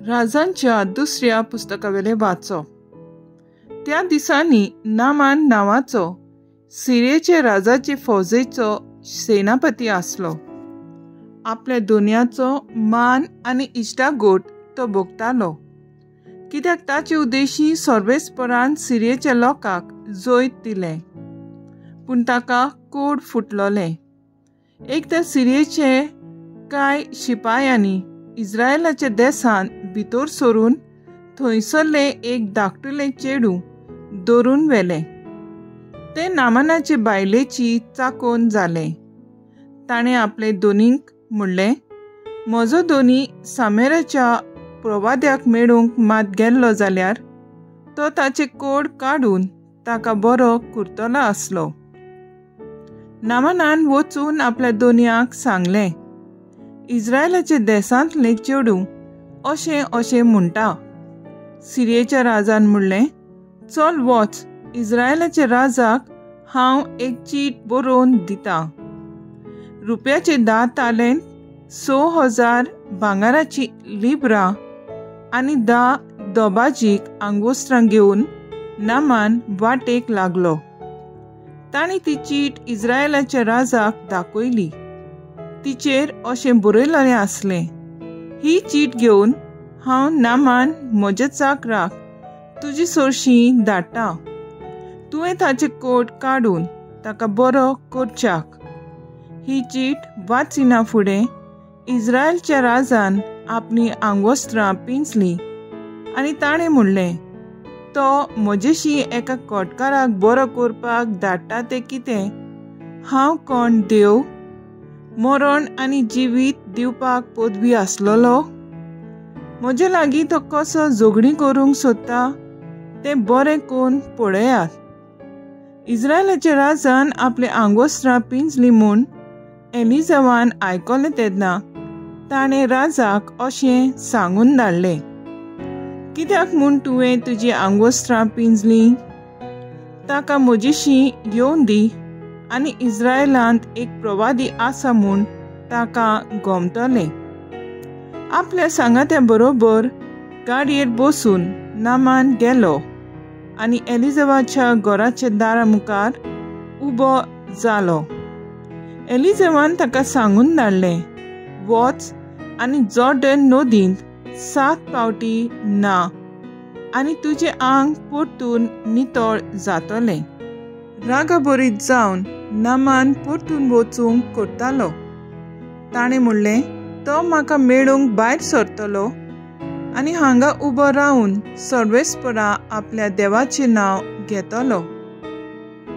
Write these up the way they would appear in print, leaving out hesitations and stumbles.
राजांच्या दुसऱ्या पुस्तकावेले वाचो. त्या दिसांनी नामान नांवाचो सिरियेचे राजाचे फौजेचो सेनापती आसलो. आपल्या दोनयाचो मान आनी इश्टागोट तो भोगतालो, कित्याक ताचे उद्देशी सर्वेस्परान सिरियेच्या लोकांक जैत दिलें. पूण ताका कोड फुटलोलें. एकदां सिरियेचे कांय शिपायांनी इस्रायलाच्या देसान भितर सरून थंयसरलें एक धाकटुलें चेडूं धरून व्हेलें. तें नामानाचे बायलेची चाकोन जालें. ताणें आपले दोनींक म्हणलें, म्हजो दोनी सामेराच्या प्रवाद्याक मेळूंक मात गेल्लो जाल्यार तो ताचे कोड काडून ताका बरो करतलो आसलो. नामानान वचून आपल्या दोनयांक सांगलें, इस्रायलाच्या देसांतलें चेडूं अशें अशें म्हणटा. सिरियेच्या राजान म्हणलें, चल वच, इस्रायलाच्या राजाक हांव एक चीट बरोवन दिता. रुपयाचे 10 तालेंत, 6,000 भांगराची लिब्रां आनी 10 दोबाजीक आंगवस्त्रां घेवन नामान वाटेक लागलो. ताणें ती चीट इस्रायलाच्या राजाक दाखयली. तिचेर अशें बरयलेलें आसलें, ही चीट घेवन हांव नामान म्हज्या चाकराक तुजी सरशी धाडटा. तुवें ताचें कोट काडून ताका बरो करच्याक. ही चीट वाचिना फुडें इस्रायलच्या राजान आपली आंगवस्त्रां पिंजली आनी ताणें म्हणलें, तो म्हजेशी एका कोटकाराक बरो करपाक धाडटा तें कितें? हांव कोण देव? मरण आनी जिवीत दिवपाक पदवी आसलेलो? म्हजे लागीं तो कसो झगडीं करूंक सोदता तें बरें करून पळयात. इस्रायलाच्या राजान आपली आंगवस्त्रां पिंजली म्हूण एलिजावान आयकलें तेन्ना ताणें राजाक अशें सांगून धाडलें, कित्याक म्हूण तुवें तुजी आंगवस्त्रां पिंजलीं? ताका म्हजेशी येवन दी आनी इस्रायलांत एक प्रवादी आसा म्हूण ताका गमतलें. आपल्या सांगात्या बरोबर गाडयेर बसून नामान गेलो आनी एलिजावाच्या घराच्या दारा मुखार उबो जालो. एलिजावान ताका सांगून धाडलें, वच आनी जॉर्डन नदींत 7 फावटी ना आनी तुजें आंग परतून नितळ जातलें. रागाभरीत जावन नामान परतून वचूंक करतालो. ताणें म्हणलें, तो म्हाका मेळूंक भायर सरतलो आनी हांगा उबो रावन सर्वेस्परा आपल्या देवाचें नांव घेतलो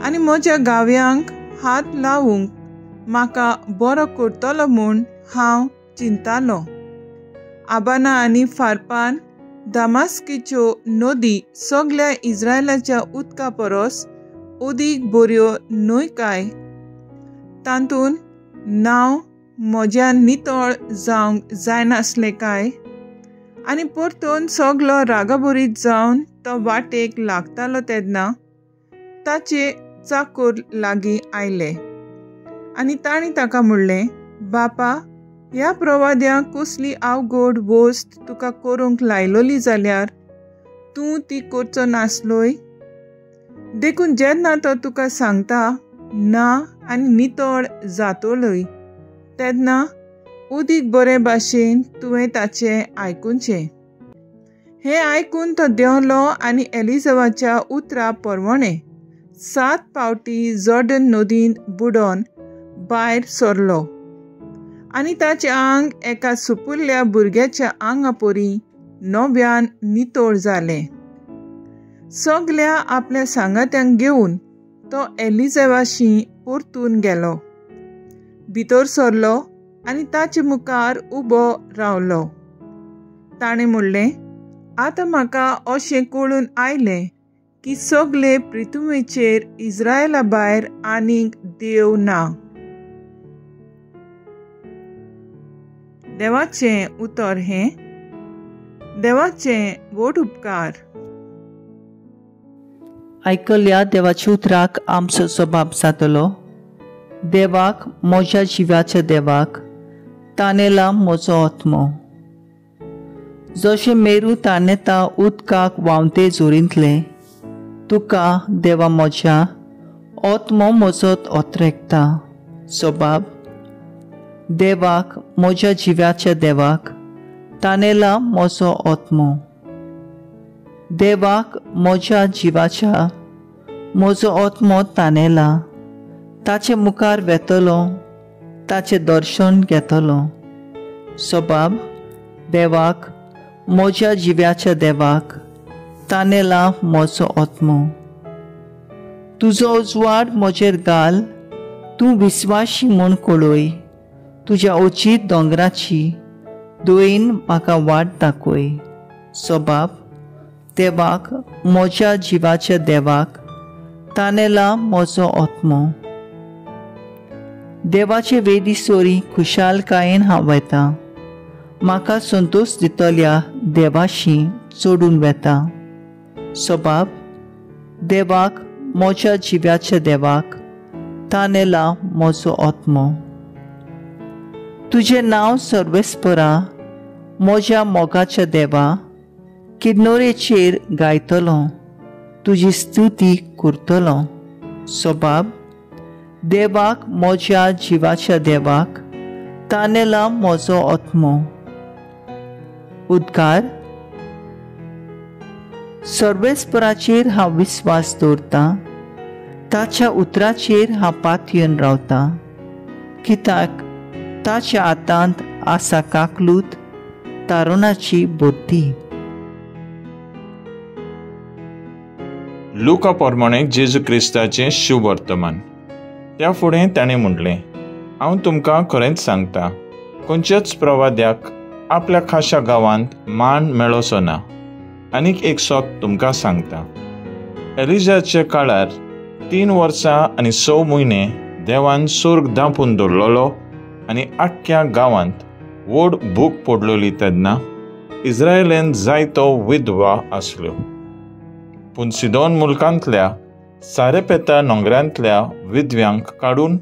आनी म्हज्या गाव्यांक हात लावूंक म्हाका बरो करतलो म्हूण हांव चिंतालो. आबाना आनी फारपान दामास्कीच्यो नदी सगल्या इस्रायलाच्या उदका परस अदीक बऱ्यो न्हय काय? तातूंत नांव म्हज्या नितळ जावंक जायनासलें काय? आनी परतून सगलो रागाभरीत जावन तो वाटेक लागतालो तेन्ना ताचे चाकूर लागीं आयले आनी तांणी ताका म्हणलें, बापा, ह्या प्रवाद्यांक कसली अवघड वस्त तुका करूंक लायलोली जाल्यार तूं ती करचो नासलोय? देखून जेन्ना तो तुका सांगता ना आनी नितळ जातलोय तेन्ना अदीक बरे भाशेन तुवें ताचें आयकुचें. हें आयकून तो देंवलो आनी एलिजावाच्या उतरा परवणें 7 फावटी जॉर्डन नदींत बुडोवन भायर सरलो आनी ताचें आंग एका सुपुल्ल्या भुरग्याच्या आंगा परी नव्यान नितळ जालें. सगल्या आपल्या सांगात्यांक घेवन तो एलिजावाशी परतून गेलो. भितर सरलो आनी ताचे मुखार उबो रावलो. ताणें म्हणलें, आतां म्हाका अशें कळून आयलें की सगले पृथ्वीचेर इस्रायला भायर आनीक देव ना. देवाचें उतर हें. देवाचें व्हड उपकार. आयकल्या देवाच्या उतराक आमचो जबाब जातलो. देवाक, म्हज्या जिवाच्या देवाक, तानेला म्हजो आत्मो. जशें मेरू ताणेता उदकाक व्हांवते जोरींतलें, तुका देवा म्हज्या आत्मो म्हजो ओतरेकता. सोबाब देवाक म्हज्या जिव्याच्या देवाक ताणेला म्हजो आत्मो. देवाक म्हज्या जिवाच्या म्हजो आत्मो ताणेला. ताचे मुखार वेतलो, ताचें दर्शन घेतलो. सोबाब देवाक म्हज्या जिव्याच्या देवाक ताणेला म्हजो आत्मो. तुजो उजवाड म्हजेर घाल, तूं विस्वाशी म्हूण कळय. तुज्या अचीत दोंगराची दोयेन म्हाका वाट दाखय. सोबाब देवाक म्हज्या जिवाच्या देवाक ताणेला म्हजो आत्मो. देवाचे वेदी सोरी खुशालकायेन हांव वेता. म्हाका संतोश दितल्या देवाशी चडून वेता. सोबाब देवाक म्हज्या जिव्याच्या देवाक ताणेला म्हजो आत्मो. तुजें नांव सर्वेस्परा म्हज्या मोगाच्या देवा, किन्नोरेचेर गायतलो, तुजी स्तुती करतलो. सोबाब देवाक म्हज्या जिवाच्या देवाक ताणेला म्हजो आत्मो. उद्गार. सर्वेस्पराचेर हांव विस्वास दवरतां, ताच्या उतराचेर हांव पातयेन रावतां. कित्याक ताच्या हातांत आसा काकलूत तारुणाची बुद्धी. लुका प्रमाणे जेजू क्रिस्ताचें शुभवर्तमान. त्या फुडें ताणें म्हणलें, हांव तुमकां खरेंच सांगता, खंयच्याच प्रवाद्याक आपल्या खाशा गांवांत मान मेळोचो ना. आनीक एक सत तुमकां सांगता, एलिजाच्या काळार 3 वर्सां आनी 6 म्हयने देवान सुर्ग दांपून दवरलेलो आनी आख्ख्या गांवांत व्हड भूक पडलेली. तेन्ना इस्रायलान जायतो विधवा आसल्यो, पूण सिदोन मुलकांतल्या सारेपेता नोंगरांतल्या विधव्यांक काडून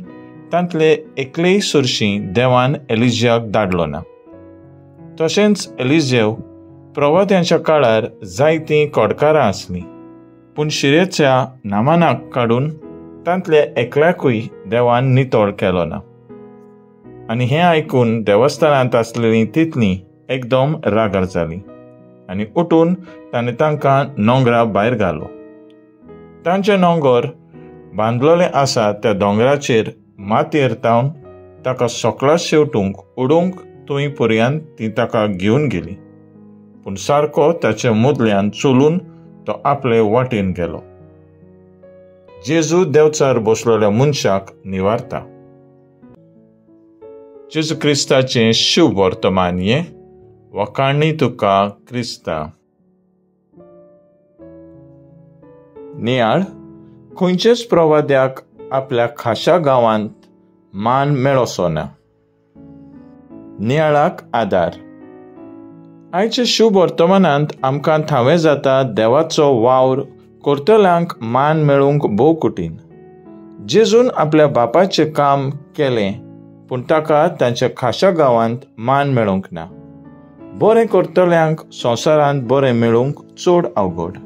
तांतले एकलेय सरशी देवान एलिजियाक धाडलो ना. तशेंच एलिजेव प्रवाद्यांच्या काळार जायतीं कोडकारां आसलीं, पूण शिरेच्या नामानाक काडून तांतल्या एकल्याकूय देवान नितळ केलो ना. आनी हें आयकून देवस्थानांत आसलेलीं तितलीं एकदम रागार जालीं आनी उठून ताणें तांकां नोंगरा भायर घालो. तांचें नोंगर बांदलेलें आसा त्या दोंगराचेर मातयेर तावन ताका सकला शेवटूंक उडोवंक थंय पर्यंत ती ताका घेवन गेली, पूण सारको ताचे मुदल्यान चलून तो आपले वाटेन गेलो. जेजू देवचार बसलेल्या मनशाक निवारता. जेजू क्रिस्ताचें शुभ वर्तमान हें. वखाणी तुका क्रिस्ता. नियाळ. खंयच्याच प्रवाद्याक आपल्या खाशा गांवांत मान मेळोसो ना. नियाळाक आदार. आयच्या शुभ वर्तमानांत आमकां थावें जाता देवाचो वावर करतल्यांक मान मेळूंक भोव कठीण. जेजून आपल्या बापाचें काम केलें, पूण ताका तांच्या खाशा गांवांत मान मेळूंक ना. बरें करतल्यांक संवसारांत बरें मेळूंक चड अवघड.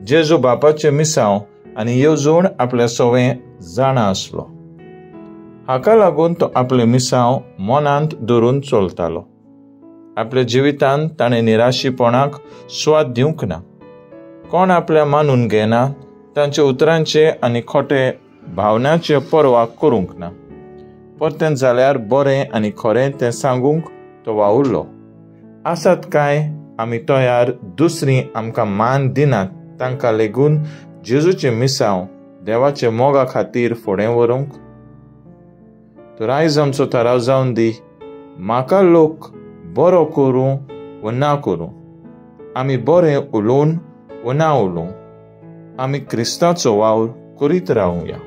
जेजू बापाचें मिसांव आनी येवजण आपल्या सवें जाणा आसलो. हाका लागून तो आपलें मिसांव मनांत धरून चलतालो. आपल्या जिवितांत ताणें निराशीपणाक स्वाद दिवंक ना. कोण आपल्या मानून घेना तांच्या उतरांचे आनी खोटे भावनाचे पर्वा करूंक ना. परतें जाल्यार बरें आनी खरें तें सांगूंक तो वावुरलो. आसात काय आमी तयार दुसरीं आमकां मान दिनात तांकां लेगून जेजूचें मिसांव देवाचे मोगा खातीर फुडें व्हरूंक? तर आयज आमचो थाराव जावन दी, म्हाका लोक बरो करूं वा ना करूं, आमी बरें उलोवन वा ना उलोवं, आमी क्रिस्ताचो वावर करीत रावुया.